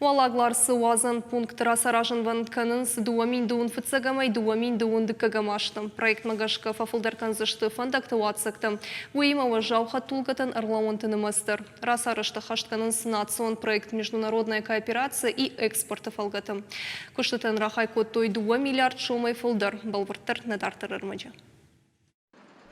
Уӕллаг Ларсы уадзӕн пункт рацаразынвӕнд кӕнынц 2021-ӕй 2022 азты. Проектмӕ гӕсгӕ фӕфылдӕр кӕндзысты фӕндӕгты уаццӕгтӕ, уыимӕ уӕззау хӕдтулгӕтӕн ӕрлӕууӕнты нымӕц дӕр. Рацарӕзты хӕст кӕнынц национ проект «Международная кооперация и экспорт-ы фӕлгӕты. Куыстытӕн рахай кодтой 2 миллиард сомӕй фылдӕр, бӕлвырддӕр нӕ дарддӕр ӕрмӕджы.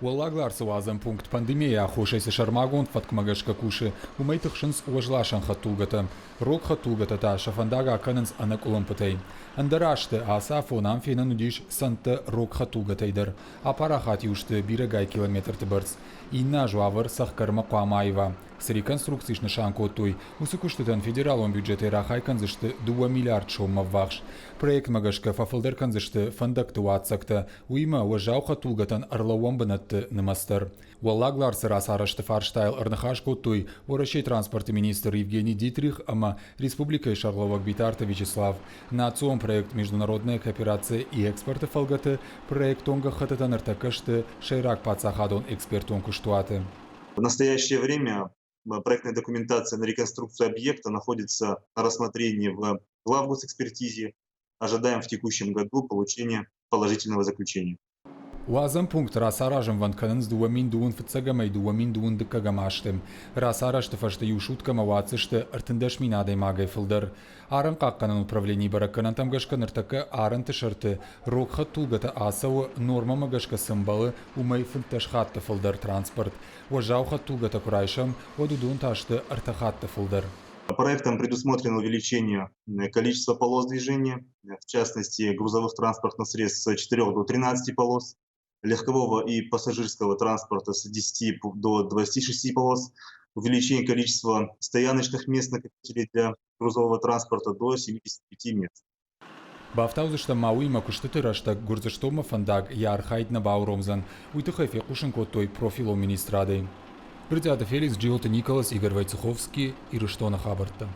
Уӕллаг Ларсы уадзӕн пункт пандемийӕйы аххосӕй цы сӕрмагонд фӕткмӕ гӕсгӕ кусы, уымӕй тыхсынц уӕзласӕн хӕдтулгӕтӕ. Рог хӕдтулгӕтӕ та сӕ фӕндаг акӕнынц ӕнӕкъуылымпытӕй. Ӕндӕр азты ацы афон ам фенӕн уыдис цӕндтӕ рог хӕдтулгӕтӕй дӕр. Апарахат-иу сты бирӕгай километрты бӕрц. Иннӕ аз уавӕр цӕхгӕрмӕ хъуамӕ аива. Цы реконструкци снысан кодтой, уыцы куыстытӕн федералон бюджетӕй рахай кӕндзысты 2 миллиард соммӕ ввахс. Проектмӕ гӕсгӕ фӕфылдӕр кӕндзысты фӕндӕгты уаццӕгтӕ, уыимӕ уӕззау хӕдтулгӕтӕн ӕрлӕууӕн бынӕтты нымӕц дӕр. Уӕллаг Ларсы рацарӕзты фарстайыл ӕрныхас кодтой Уӕрӕсейы транспорты министр Евгений Дитрих ӕмӕ республикӕйы сӕргълӕууӕг Битарты Вячеслав. Национ проект «Международная кооперация и экспорт»-ы фӕлгӕты проектон гӕххӕттытӕ ныртӕккӕ сты сӕйраг паддзахадон экспертон куыстуаты. В настоящее время проектная документация на реконструкцию объекта находится на рассмотрении в главгосэкспертизе. Ожидаем в текущем году получения положительного заключения. Уадзӕн пункт рацаразынвӕнд кӕнынц 2021 ӕмӕ 2022 азты. Рацарӕзты фӕстӕ иу суткӕмӕ уадздзысты 13 000 адӕймагӕй фылдӕр. Арӕнхъахъхъӕнӕн управленийы бӕрӕггӕнӕнтӕм гӕсгӕ ныртӕккӕ арӕнты сӕрты рог хӕдтулгӕтӕ ацӕуы нормӕмӕ гӕсгӕ цы ӕмбӕлы, уымӕй 15 хатты фылдӕр транспорт. Уӕззау хӕдтулгӕтӕ куы райсӕм, уӕд уыдон та сты ӕртӕ хатты фылдӕр. Проектом предусмотрено увеличение количества полос движения, в частности, грузовых транспортных средств с 4 до 13 полос, легкового и пассажирского транспорта с 10 до 26 полос, увеличение количества стояночных мест накопителей для грузового транспорта до 75 мест. Бафтаудзыстӕм ма уыимӕ куыстыты рӕстӕг Гуырдзыстонмӕ фӕндаг йӕ архайд нӕ бауромдзӕн. Уый тыххӕй фехъусын кодтой профилон министрадӕй. Брытъиаты Феликс, Джиоты Николас, Игорь Войцеховский, Ирыстоны хабӕрттӕ.